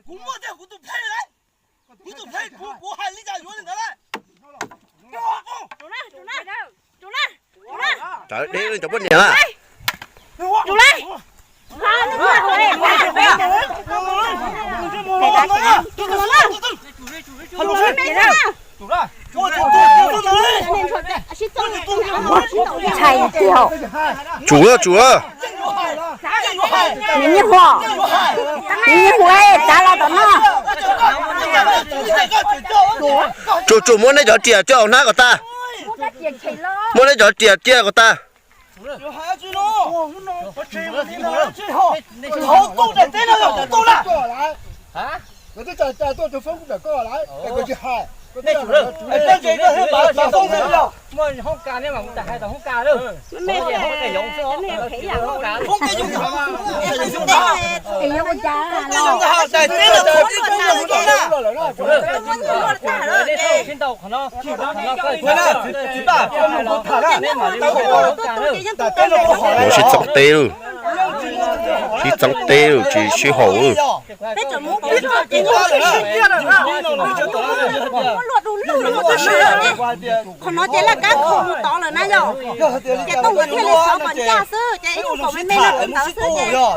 Kuv muaj tiag, kuv tus phej lawm. Kuv tus phej, kuv, kuv hais li cas yuav li ntawd lawm. Tsam deb li cov poj niam na. Tsum, tsum. Nws nyiam hu, nws nyiam hu, tsav los tom no. Tsum, tsum, muab neb cov riam coj hnab kom tag. Muab neb cov riam cia kom tag. Sib txeeb teb lawm, sib txeeb teb lawm tsis sib haum. Qhov no ces laj kab kho mus tod lawm na yog, ces Tooj nkawd thiaj li xov kom ncaj xwb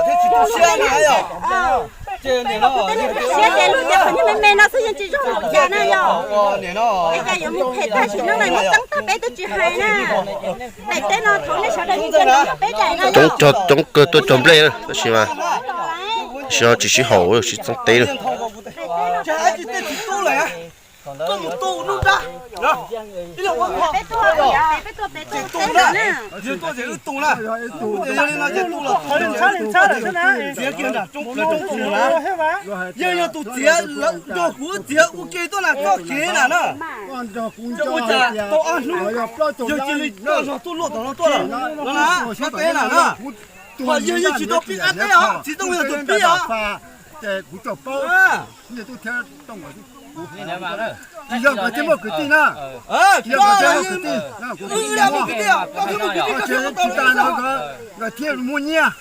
ces ib nyuag kaum me me no ntawd xwb ces. Siab ces lub tias qhov me me no xwb yeej tsis zoo hauv cas na yog. Es cas yuav mus phem tag sim neej lawm, muab txeeb tag peb twb tsis hais na. Daim teb no thaum nej sawv daws ntsia nrog peb daim na yog. Coob kawg tuaj cog nplej tab sis mas, tab sis no tsis sib haum, sib txeeb teb lawm. Yeej yog tus txiav, nrog kuv txiav ua ke tuaj na, txoj kev na na. Ua cas tau ob hnub yog cia li koj zog tuaj luaj tom no tuaj lawm no na, koj teb na na. Yog yeej tsis tau pib qab teb os, tsis tau yog tus pib os. Tsis yog nkawd thiaj muaj kwv tij na, tsis yog nkawd thiaj muaj kwv tij, tsis tas no nkawd thiaj muaj nyiaj,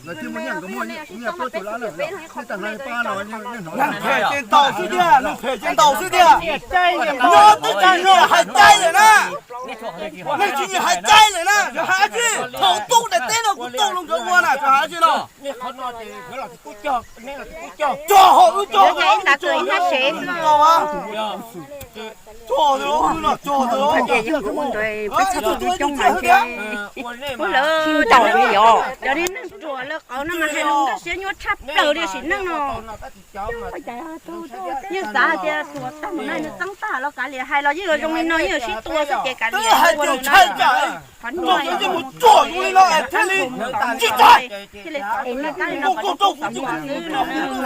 nkawd thiaj muaj nyiaj, nkawd muaj nyiaj plaub caug lab lawm, nej tag hais pab no nej hnov. Neeg phem ces ntaus xwb tiag, neeg phem ces ntaus xwb tiag. Nyob twb tsis nyiam hais cai lawm na, neeg tsis nyiam hais cai lawm na, yog hais dab tsi? Thaum tub daim teb no kuv tau rau nkawd ua na, yog hais dab tsi no? Cog hauv wb cog, cog, cog, cog, cog, cog, cov neeg ruam lawv qauv no mas hais lus nkag siab nyuaj tshaj plaws li sim neej no. Yeej xav hais tias tuag tag mus no nws txeeb tag los kav liam, hais los yeej yuav zoo li no, yeej yuav sib tua xwb ces kav liam. Qhov no yeej mus tsuam zoo li no thiaj li tsis tag. Mus kauj rau kuv tus xwb no, mus kauj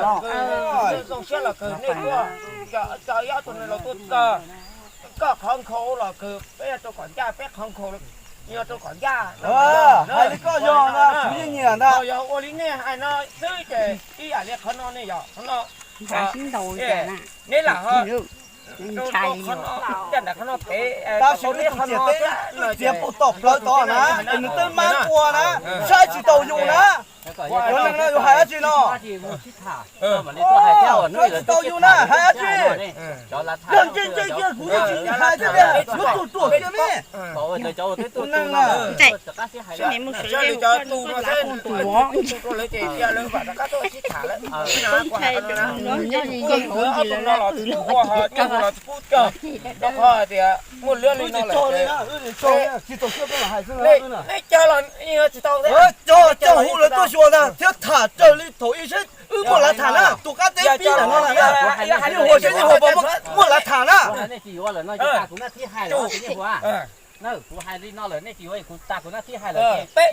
rau. Koj qhov nkhaus los kawg, peb yuav rau kom ncaj, peb qhov nkhaus yog rau kom ncaj. Hais li koj yog na, kuv yeej nyiam ntag. Yog ua li nej hais no xwb ces ib yam li qhov no ne yog qhov no. Neb lam ho rau qhov no, caj nram qhov no pem, tab sis neb qhov no txiav puag tom plawv tod na, es nws twb mab ua na, saib tsis taus yus na. Cov neeg no yus hais dab tsi no? Saib tsis taus yus na, hais dab tsi? Yog ntse ntse kiag kuv yeej tsis hais thiab tiag, yuav ruam ruam kiag me. Tus neeg na. Muaj li no lawm, tsis pub cog, rau qhov hais tias muaj liab li no lawm. Tsis txaus siab koj los hais xwb na. Nej cog los tsis tau thiab. Cog, cog hu lawv tuaj xyuas ntag thiab tham raws li thaum ub seb wb muaj lav tham na, tus qab teb pib ntawm no lawm na. Yeej huam seb yeej huam, muaj lav tham na. Kuv hais li no lawm, nej tsis yuav kuv tas kuv naj thib hais lawm,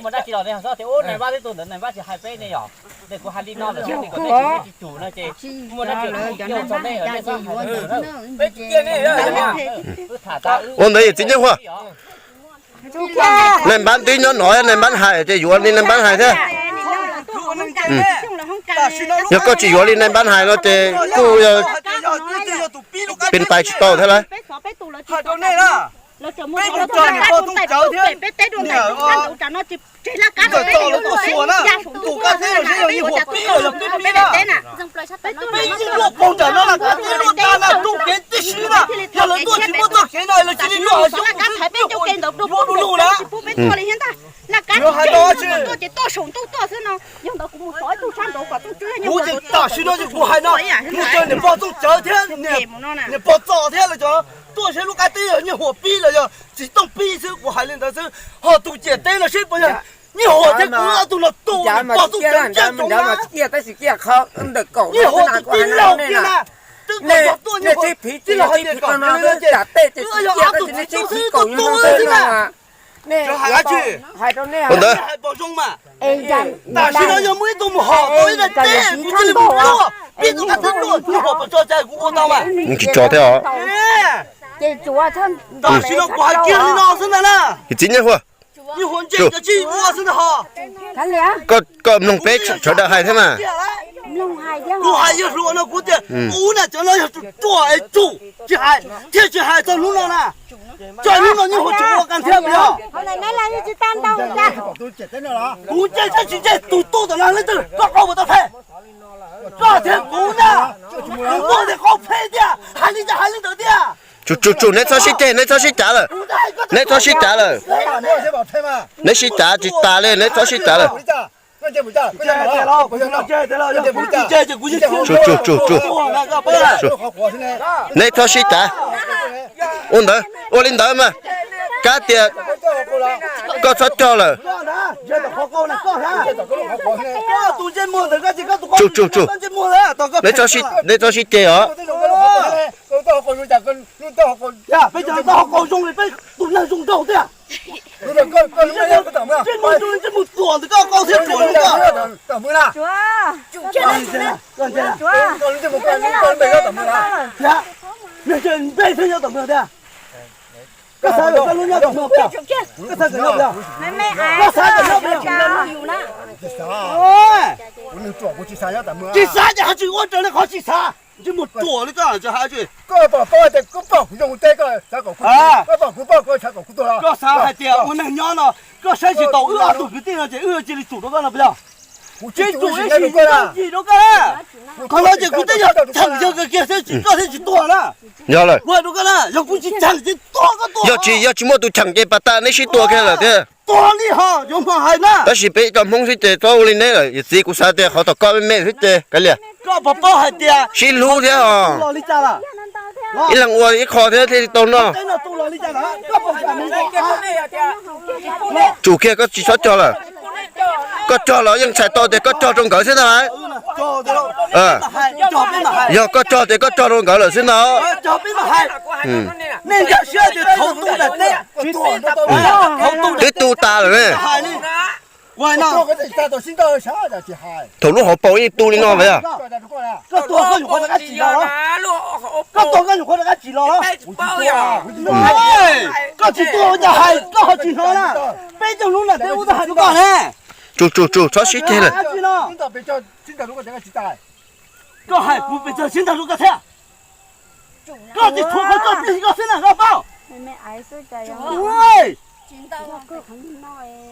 muaj dab tsi los nej ho txhob tias ub nais npab twb tuaj ntawd nais npab tsis hais peb ne yom. Ces kuv hais li no lawm, nej tsis tsum no ces muaj dab tsi kuv yuav txog nej, nej txhob hais. Peb tsis tiag ne. Ua ntawd yog txiv Nyiaj Huas. Nais npab twb nyob no, nais npab hais ces yuav li nais npab hais thiab. Yog koj tsis yuav li nais npab hais no ces kuj yog pes tais tsis tau thiab lawm. Peb tus tso niam pog Tooj Cawv thiab niam Nkawm Tau lawv tuaj xyuas na, tus qab teb no seb yog ib huam pib los yog twb pib na. Peb yeej luaj pog nram no mas koj tib luaj tag na, txoj kev tib si na, yog lawv tuaj tsis muaj txoj kev no lawv cia li luaj hauv xyoob tus twg, yuav ua du lug na. Yuav hais tau dab tsi? Kuv ces tam sim no ces kuv hais no, hnub twg niam pog Txooj Cawv thiab niam pog Txos thiab lawv cov tuaj seb lub qab teb yog Nyiaj Huam pib los yog Txiv Tooj pib xwb, kuv hais li ntawd xwb. Ho tus ciam teb no seb puas yog Nyiaj Huam thiab kuv ob tug no tus niam pog Txooj Cawv nyiaj ntsoov na. Nyiaj Huam tus tij laug kiag na, twb kom cov tuaj Nyiaj Huam tij laug hais tias kom li no ces wb yog ob tug txiv tub xwb tuaj tu xwb na. Cov hais dab tsi? Ua ntawd hais pom zoo mas. Tam sim no yog muaj ib tug mus hom tau ib daim teb kuv cia li mus luaj, pib tau qab teb luaj, Nyiaj Huam puas tso cai kuv ua tau mas. Tsis tso thiab os. Tam sim no kuv hais kiag li no xwb ntag na. Txiv Nyiaj Huam, Nyiaj Huam ntse cov tsis ua xwb ntag ho. Koj mloog peb sawv daws hais thiab mas. Kuv hais yog hluas no kuv tias kuv na cov no yog tsum ruam es tsum tsis hais thiaj tsis hais txog hnub no na. Txog hnub no Nyiaj Huam tsum ua kas thiab yog. Kuv ntse thiab tsis ntse tus tu tom no leej twg koj qau puas tau phem? Koj thiab kuv na, kuv muaj tej qau phem tiag, hais li cas hais li ntawd tiag. Tsum tsum tsum, neb txhob sib ceg, neb txhob sib cav lawm. Neb txhob sib cav lawm. Neb sib cav tsis tas li, neb txhob sib cav lawm. Tsum tsum tsum tsum. Neb txhob sib cav. Ua ntawd, ua li ntawd mas. Kab tias koj txhob cog lawm. Tsum tsum tsum. Neb txhob sib ceg os. Koj xav kom koj lub nyob tom mog tiag? Koj xav kom nyob tom mog tiag? Koj xav kom nyob tom mog? Tsis xav ces ho tsis ua raws li qhov tsis xav, tsis mus ruam li koj hais tias. Koj pom paub tias koj pom kuv zoo teb, koj xav kom kuv, koj pom kuv poj, koj xav kom kuv tuag los? Koj xav hais tias ua neeg nyob no koj saib tsis taus wb ob tug kwv tij no ces wb yuav cia li tsum rau koj no puas yog? Kuv tsis tsum ib sim neej txim rau koj na. Qhov no ces kuv twb yog cheem yawg kiag thiab tsis, koj thiaj tsis tuag na. Yog lawm. Kuv hais rau koj na, yog kuv tsis cheem ces tuag koj tuag. Yog tsis, yog tsis muaj tus cheem ces pas tas neb sib tua kiag lawm thiab. Tuag li ho yuav hmo hais na. Tab sis peb cov Hmoob xwb ces txhob ua li neb lawm, yawm txiv, kuv xav tias qhov tom koj me me xwb ces kav liam. Koj pom paub hais tias sib hlub thiab os. Ib leeg ua ib qho thiab thiaj li tau noj. Tsum kiag, koj tsis txhob cog lawm. Koj cog los yeej txhais tau tias koj cog rau nkawd xwb ntag. Yog koj cog tias koj cog rau nkawd lawm xwb ntag. Twb tu tas lawm ne. Thaum lub hauv paus yeej tu li no mas yog. Koj tsis tuag cas hais koj ho tsis hnov na. Peb caug lub nram teb ub tau hais rau koj ne. Tsum tsum tsum, txhob sib ceg lawm. Koj hais kuv pes tsawg sib ntag rau koj thiab. Koj tsis tshuav qhov koj tij koj xwb na koj paub.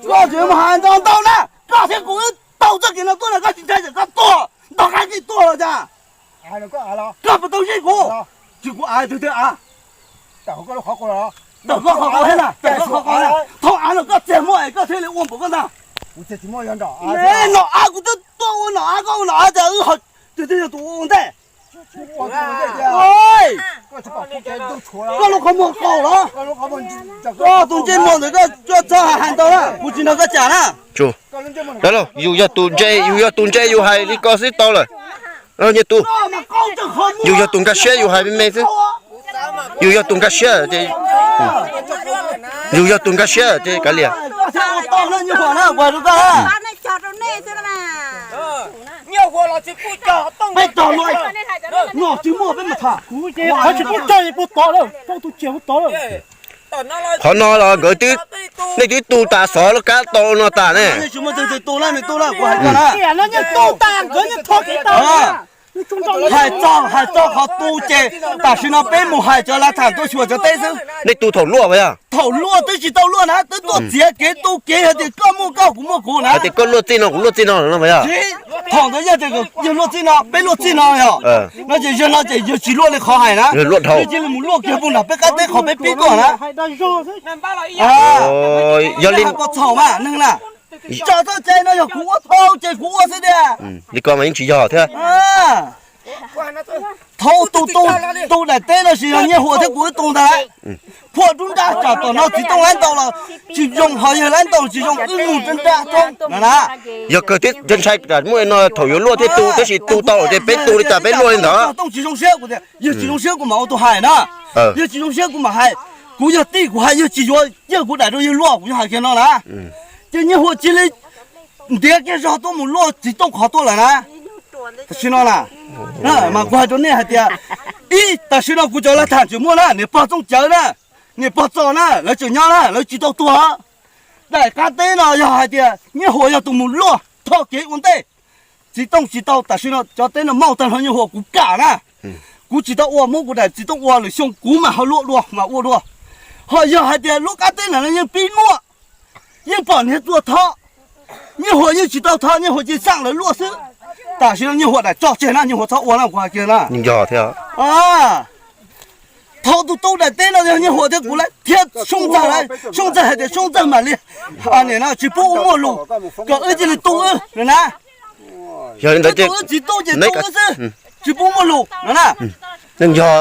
Koj tsis mus hais ntau ntau na, koj thiab kuv wb taug txoj kev no tuaj na, koj tsis ntshai tias koj tuag ntog qab kev tuaj los cas? Koj puas tau zeb kuv? Tsis kuv av twg twg av. Tawm koj qhov qau thiab na, tawm koj qhov qau thiab. Thaum av no koj txiag muaj es koj thiaj li ua npaum koj ntag. Nom av kuv twb tuaj ua nom av, koj ua nom av tias wb ho twg twg yog tus ua ntej. Koj lub qhov muag qaug los? Koj tus ntsej muag ntawd koj txhob hais ntau na, kuv tsis nrog koj cam na. Yus yog tus ntse, yus yog tus ntse yus hais li ko xwb tau lawm. Nyiaj Tub, yus yog tus nkag siab yus hais me me xwb. Yus yog tus nkag siab ces, yus yog tus nkag siab ces kav liam. Peb tog no, no tsis muaj peb mus tham. Qhov tsis pub tag, pub tod lawm, pub tus txiag pub tod lawm. Qhov no los nkawd twb, nej twb tu tas xov lub kab tau no tas ne. Tiam no yeej tu tas, nkawd yeej thov kev tau na. Hais txog, hais txog qhov tu ces tam sim no peb mus hais cov lav tham tuaj xyuas cov teb xwb. Nej tu thaum luaj puas yog? Thaum luaj twb tsis tau luaj na, twb tuaj txiav kev tu kev hais tias koj muaj koj kuv muaj kuv na. Hais tias koj luaj txij no kuv luaj txij no no puas yog? Thaum ntawd yog tias yawg luaj txij no peb luaj txij no yog, no ces yawg no ces yawg tsis luaj li qhov hais na. Yawg cia li mus luaj kiag puag nram peb qab teb qhov peb pib tuaj na. Yog li pov txhaum mas neeg na, tso txoj cai no yog kuv ua tau ces kuv ua xwb tiag. Li ko mas yeej tsis yog thiab. Thaum tus tu daim teb no tsis yog Nyiaj Huas thiab kuv wb tu ntag. Phua rub nrab tsam tom no txiv tooj lab ntaus los tsis zoo, ho yawg lab ntaus tsis zoo, wb mus rub nrab roob no na. Yog kawg thiab, ntshai tsam muaj no thaum yuav luaj thiab tu, tab sis tu tau ces peb tu li cas peb luaj li ntawd. Tooj tsis zoo siab, kuv tias yawg tsis zoo siab kuv mam ua tus hais na. Yawg tsis zoo siab kuv mam hais. Kuv yog tij kuv hais yawg tsis yuav, yawg kuv daim rau yawg luaj, kuv yog hais kiag no na. Ces Nyiaj Huas cia li ntiav kiag zog tuaj mus luaj txiv tooj qhov tuaj lawm na. Tam sim no na, mas kuv hais rau nej hais tias, ib, tam sim no kuv cov lav tham tseem muaj na, niam pog Txooj Cawv na, niam pog Txos na, lawv tseem nyob na, lawv tsis tau tuag. Daim qab teb no yog hais tias Nyiaj Huas yog tus mus luaj tho kev ua ntej, txiv tooj tsis tau, tam sim no cov teb no mauj tag nrho Nyiaj Huas kuv kam na. Kuv tsis tau ua, muab kuv daim txiv tooj ua, lwm xyoo kuv mam ho luaj dua mam ua dua. Ho yog hais tias lub qab teb ntawd no yeej pib muaj, yeej pom niag tuaj tho, Nyiaj Huas yeej tsis tau tho, Nyiaj Huas cia xaj lawv luaj xwb. Tam sim no Nyiaj Huas daim tso tseg na, Nyiaj Huas txhob ua na, kuv hais kiag na. Thaum tus tu daim teb no yog Nyiaj Huas thiab kuv lawm thiab Soob Ntxawg lawm, Soob Ntxawg hais tias Soob Ntxawg mam li, nim no tsis pub ua muaj lus, kom wb cia li tu wb na. Yog li ntawd ces wb tsis tu ces tu wb xwb, tsis pub muaj lus no na. Yog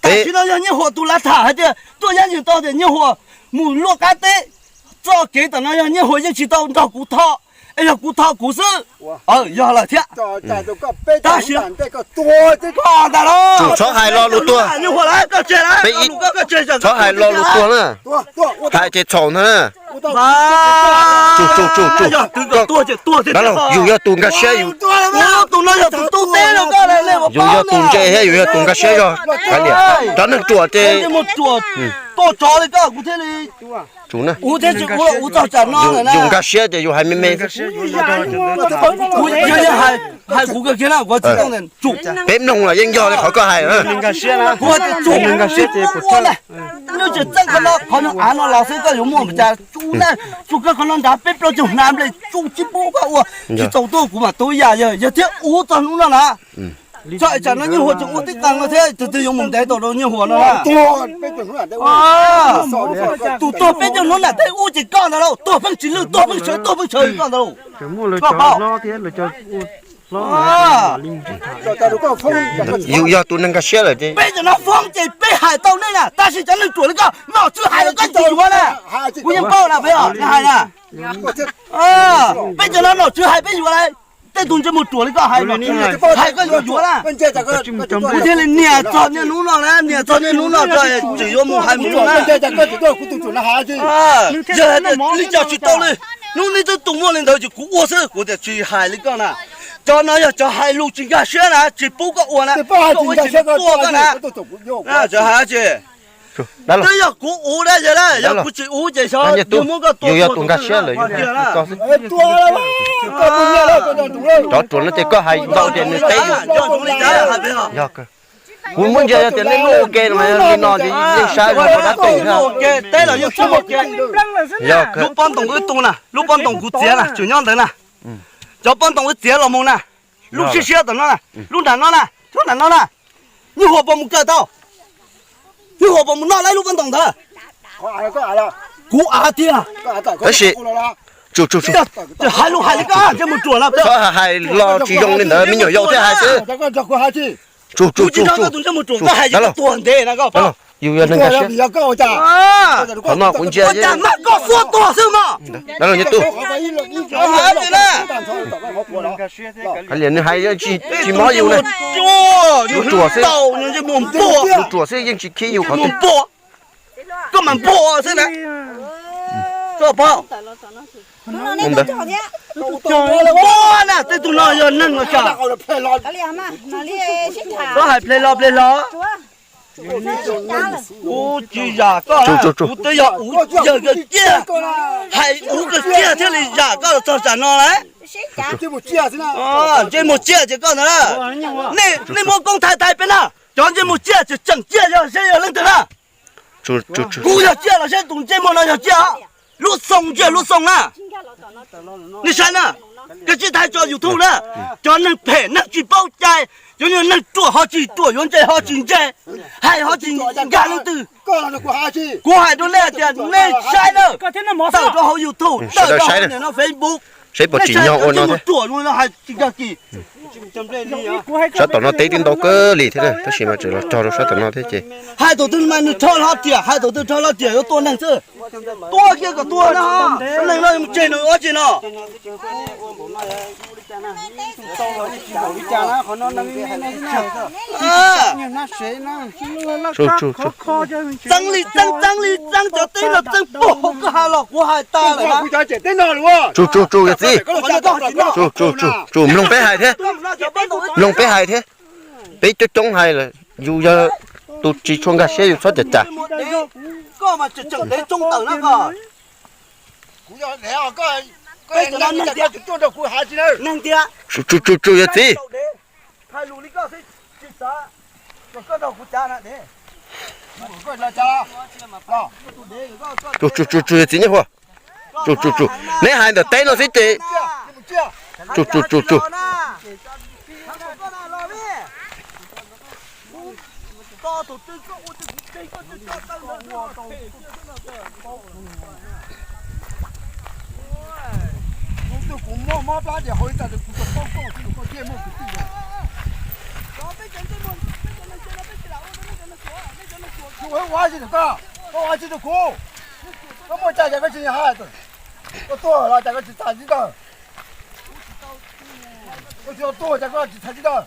tam sim no yog Nyiaj Huas tus lav tham hais tias tuaj yab ywg tau tias Nyiaj Huas mus luaj qab teb, txoj kev tam no yog Nyiaj Huas yeej tsis tau nrog kuv tho, es yog kuv tho kuv xwb. Yog lawm thiab. Tab sis koj ntag los, txhob hais lo lus tuag, txhob hais lo lus tuag na. Hais ces txhaum ntag na. Yus yog tus nkag siab, yus yog tus ntse thiab yus yog tus nkag siab zog. Kav liam, cov neeg ruam ces, yus nkag siab ces yus hais me me. Peb mloog los yeej yog li qhov koj hais. Qhov no av no los xwb koj yuav muaj cas tsuj na, tsuj koj qhov no nrad peb plaub caug hnav nplej tsuj tsis pub koj ua, tsis txaus tuaj kuv mam tu ib yam, yog thiab ua txog hnub no na. Txog tsam no Nyiaj Huas tseem ua tib qee no thiab tus twg yuav mus ntev tau rau Nyiaj Huas no na. Tus tuag peb caug hnub nram tej ub ces koj ntag lauj, tuag pheej tsis lwj, tuag pheej sawv, tuag pheej sawv koj ntag lauj. Koj paub. Yus yog tus neeg nkag siab lawm ces peb cov no foob ces peb hais tau nej na, tab sis cov neeg ruam li koj nom tswv hais los koj tsis yuav na. Kuv yeej paub na, peb hais na, peb cov no nom tswv hais peb yuav lawm. Tej tus ntsej muag ruam li koj hais, hais koj yuav yuav na. Kuv thiaj li nias txog niaj hnub no na, nias txog niaj hnub no tseem yuav mus hais mus na. Yog hais tias li cas tsis tau li, hnub neb twb tus muaj li ntawd ces kuv ua xwb, kuv tias tsis hais li koj na. Cov no yog cov hais lus tsis nkag siab na, tsis pub koj ua na, koj ua tsis tuaj koj na. Cov hais tsis, twb yog kuv ua da yog la, yog kuv tsis ua ces xyov yog muab koj tua tus nkag siab lawm. Cov ruam no ces koj hais ntau ces nws teb yus. Kuv muab ntsia yog tias nej muaj ua ke no mas li no ces yeej saib zoo rau dab tsi thiab. Lub pob ntoos wb tu na, lub pob ntoos kuv txiav na, tseem nyob ntawd na. Cov pob ntoos wb txiav los mus na, lub siab siab tom no na, lub nram no na, lub nram no na. Nyuj Huas puas mus kawm tau? Nyuj Huas puas mus noj laib lub pob ntoos ntawd? Kuv av tiag. Tab sis, hais lus hais li koj ntsej muag ruam na, txhob hais los tsis zoo li ntawd, me nyuam yaus thiaj hais xwb. Tsuj tsuj tsuj tsuj. Tus ntsej muag ruam koj hais ces koj tuag ntev na koj paub. Yus yog neeg nkag siab. Qhov no kuv ntsia, ua cas mas koj xub tuag xwb mog. Nws hais tsis mob yus na. Lus ruam xwb, lus ruam xwb yeej tsis khib yus qhov twg. Koj mas npua xwb na. Koj paub, npua na, tej tug no yog neeg los tsam. Koj hais ple los ple los. Kuv tsis zam koj, kuv twb yog uv yawg kawg kiag, hais uv kawg kiag thiaj li zam koj los txog tsam no lawm. Ntsej muag tsiaj ces koj ntawd na. Nej muab koob thaij thaij peb na, cov ntsej muag tsiaj tseem tseem tsiaj yog seb yog leej twg na. Kuv yog tsiaj los seb tus ntsej muag no yog tsiaj. Lub xoo tsiaj lub xoo na. Nej saib na, koj tsis thaij tso YouTube na. Cov neeg phem neeg tsis paub cai, cov neeg ruam ho tsis ruam, yuav ntse ho tsis ntse, hais ho tsis nkag leej twg. Kuv hais rau nej tias nej saib na, tawm rau hauv YouTube, tawm rau hauv no Facebook. Saib puas tsim nyog ua no thiab. Sab tom no teb twb ntau kawg li thiab tab sis mas tseem los rog rau sab tom no thiab ces. Hais tus twg mas nws rho hlo riam, hais tus twg rho hlo riam yuav tua neeg xwb. Tua kiag kom tua no, neeg no mus tseg nws ua tsi no. Txeeb li txeeb, txeeb li txeeb, cov teb no txeeb puag hauv koj ha los kuv hais tas lawm na. Tsus tsus tsus yawm txiv. Tsus tsus tsus, mloog peb hais thiab. Mloog peb hais thiab. Peb coob coob hais lawm, yus yog tus tsis tshua nkag siab yus txhob cam cam. Tsus tsus tsus yawm txiv. Tsus tsus tsus tsus yawm txiv Nyiaj Huas. Tsus tsus tsus, neb hais ntawm teb no xwb ces. Tsus tsus tsus tsus. Koj ua tsi rau kuv? Koj muaj cai cas koj tsis hais? Koj tuag los cas koj tsis txhais tib tawg? Koj tsis tau tuag cas koj tsis txhais tib tawg?